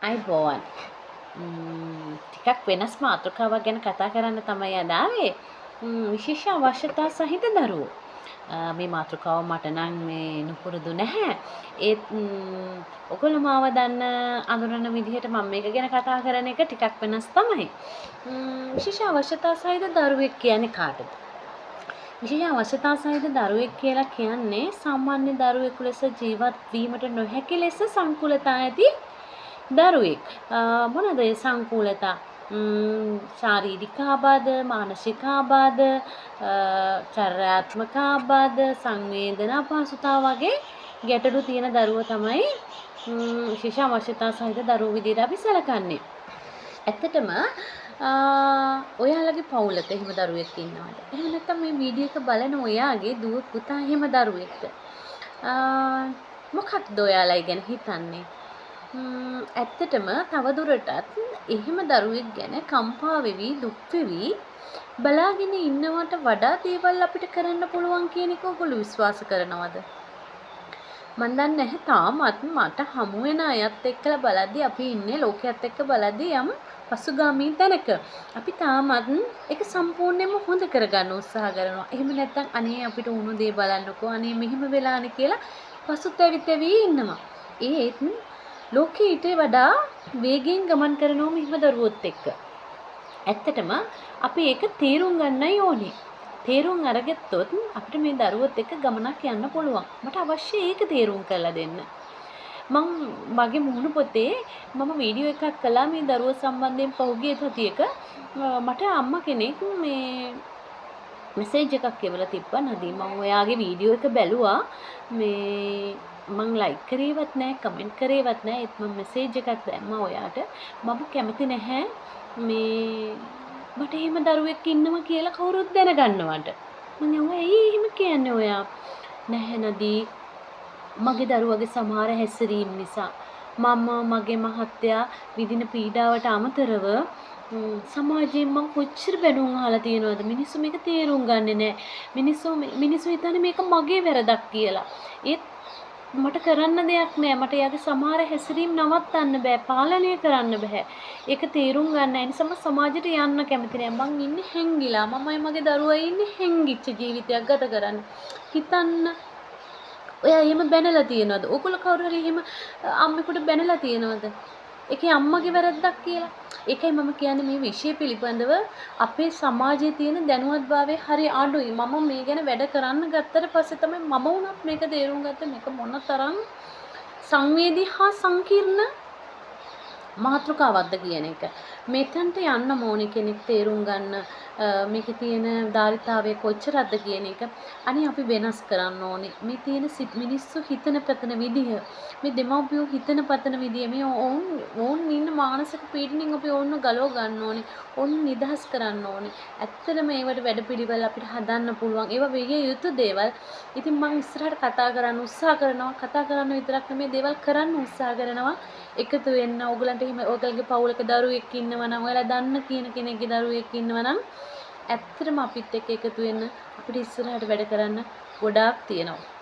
ආයුබෝවන්. ටිකක් වෙනස් මාතෘකාවක් ගැන කතා කරන්න තමයි අද ආවේ. විශේෂ අවශ්‍යතා සහිත දරුවෝ. මේ මාතෘකාව මට නම් මේ නුපුරුදු නැහැ. ඒත් ඔගොල්ලෝ මාව දන්න අඳුරන විදිහට මම මේක ගැන කතා කරන එක ටිකක් වෙනස් තමයි. විශේෂ අවශ්‍යතා සහිත දරුවෙක් කියන්නේ කාටද? විශේෂ අවශ්‍යතා සහිත දරුවෙක් කියලා කියන්නේ සාමාන්‍ය දරුවෙකු ලෙස ජීවත් වීමට නොහැකි ලෙස සංකූලතා ඇති දරුවෙක්. මොනවද ඒ සංකූලතා? ශාරීරික ආබාධ, මානසික ආබාධ, චර්යාත්මක ආබාධ, සංවේදන අපහසුතා වගේ ගැටලු තියෙන දරුවෝ තමයි විශේෂ අවශ්‍යතා සහිත දරුවෝ විදිහට අපි සැලකන්නේ. ඇත්තටම ඔයාලගේ පවුලක එහෙම දරුවෙක් ඉන්නවද? එහෙම නැත්නම් මේ වීඩියෝ එක බලන ඔයාගේ දුව පුතා එහෙම දරුවෙක්ද? මොකක්ද ඔයාලා ඒ ගැන හිතන්නේ? ඇත්තටම තවදුරටත් එහෙම දරුවෙක් ගැන කම්පා වෙවි, දුක් වෙවි බලාගෙන ඉන්නවට වඩා දේවල් අපිට කරන්න පුළුවන් කියන එක ඔයගොල්ලෝ විශ්වාස කරනවද? මං දන්නේ නැහැ, තාමත් මට හමු වෙන අයත් එක්කලා බලද්දි අපි ඉන්නේ ලෝකයේත් එක්ක බලද්දි යම් පසුගාමී තැනක. අපි තාමත් ඒක සම්පූර්ණයෙන්ම හොඳ කරගන්න උත්සාහ කරනවා. එහෙම නැත්නම් අනේ අපිට වුණු දේ බලන්නකෝ, අනේ මෙහෙම වෙලානේ කියලා පසුතැවි තැවි ඉන්නවා. ඒත් ලෝකෙ ඊට වඩා වේගයෙන් ගමන් කරනවා මෙහෙම දරුවොත් එක්ක. ඇත්තටම අපි ඒක තේරුම් ගන්නයි ඕනේ. තේරුම් අරගත්තොත් අපිට මේ දරුවොත් එක්ක ගමනක් යන්න පුළුවන්. මට අවශ්‍ය ඒක තේරුම් කරලා දෙන්න. මං මගේ මුහුණු පොතේ මම වීඩියෝ එකක් කළා මේ දරුවෝ සම්බන්ධයෙන් පහුගිය සතියක. මට අම්මා කෙනෙක් මේ මෙසේජ් එකක් එවලා තිබ්බා, "නදී, මං ඔයාගේ වීඩියෝ එක බැලුවා. මේ මං ලයික් කරේවත් නෑ, කමෙන්ට් කරේවත් නෑ. ඒත් මං මෙසේජ් එකක් දැම්මා ඔයාට. මම කැමති නැහැ මේ මට එහෙම දරුවෙක් ඉන්නවා කියලා කවුරුත් දැනගන්නවට." මං ඇහුවා, "ඇයි එහෙම කියන්නේ ඔයා?" "නැහැ නදී, මගේ දරුවගේ සමහර හැසිරීම් නිසා මම, මගේ මහත්තයා විඳින පීඩාවට අමතරව සමාජයෙන් මං කොච්චර බැනුම් අහලා තියෙනවද? මිනිස්සු මේක තේරුම් ගන්නෙ නෑ. මිනිස්සු හිතන්නේ මේක මගේ වැරදක් කියලා. ඒත් මට කරන්න දෙයක් නෑ. මට එයාගේ සමහර හැසිරීම් නවත්තන්න බෑ. පාලනය කරන්න බැහැ. ඒක තේරුම් ගන්න. ඒ නිසා මං සමාජෙට යන්න කැමති නෑ. මං ඉන්නේ හැංගිලා. මමයි මගේ දරුවයි ඉන්නේ හැංගිච්ච ජීවිතයක් ගත කරන්න." හිතන්න, ඔයා එහෙම බැනලා තියෙනවද? ඔයගොල්ලෝ කවුරු හරි එහෙම අම්මෙකුට බැනලා තියෙනවද? ඒකේ අම්මගේ වැරද්දක් කියලා. ඒකයි මම කියන්නේ, මේ විෂය පිළිබඳව අපේ සමාජයේ තියෙන දැනුවත්භාවය හරි අඩුයි. මම මේ ගැන වැඩ කරන්න ගත්තට පස්සේ තමයි මම වුණත් මේක තේරුම් ගත්තේ, මේක මොන තරම් සංවේදී හා සංකීර්ණ මාතෘකාවක්ද කියන එක. මෙතනට යන්න ඕනේ කෙනෙක් තේරුම් ගන්න මේකේ තියෙන ධාරිතාවය කොච්චරක්ද කියන එක. අනේ අපි වෙනස් කරන්න ඕනේ. මේ තියෙන මිනිස්සු හිතන පතන විදිහ, මේ දෙමව්පියෝ හිතන පතන විදිය, මේ ඔවුන් ඔවුන් ඉන්න මානසික පීඩනයෙන් අපි ඔවුන්ව ගලව ගන්න ඕනේ. ඔවුන් නිදහස් කරන්න ඕනේ. ඇත්තටම ඒවට වැඩපිළිවෙල් අපිට හදන්න පුළුවන්. ඒවා විය යුතු දේවල්. ඉතින් මං ඉස්සරහට කතා කරන්න උත්සාහ කරනවා. කතා කරන්න විතරක් නෙමෙයි, දේවල් කරන්න උත්සාහ කරනවා. එකතු වෙන්න. ඔයගලන්ට එහෙම ඔයගලගේ පවුලක දරුවෙක් ඉන්නවා නම්, ඔයාලා දන්න කියන කෙනෙක්ගේ දරුවෙක් ඉන්නවා නම්, ඇත්තටම අපිත් එක්ක එකතු වෙන්න. අපිට ඉස්සරහට වැඩ කරන්න ගොඩාක් තියෙනවා.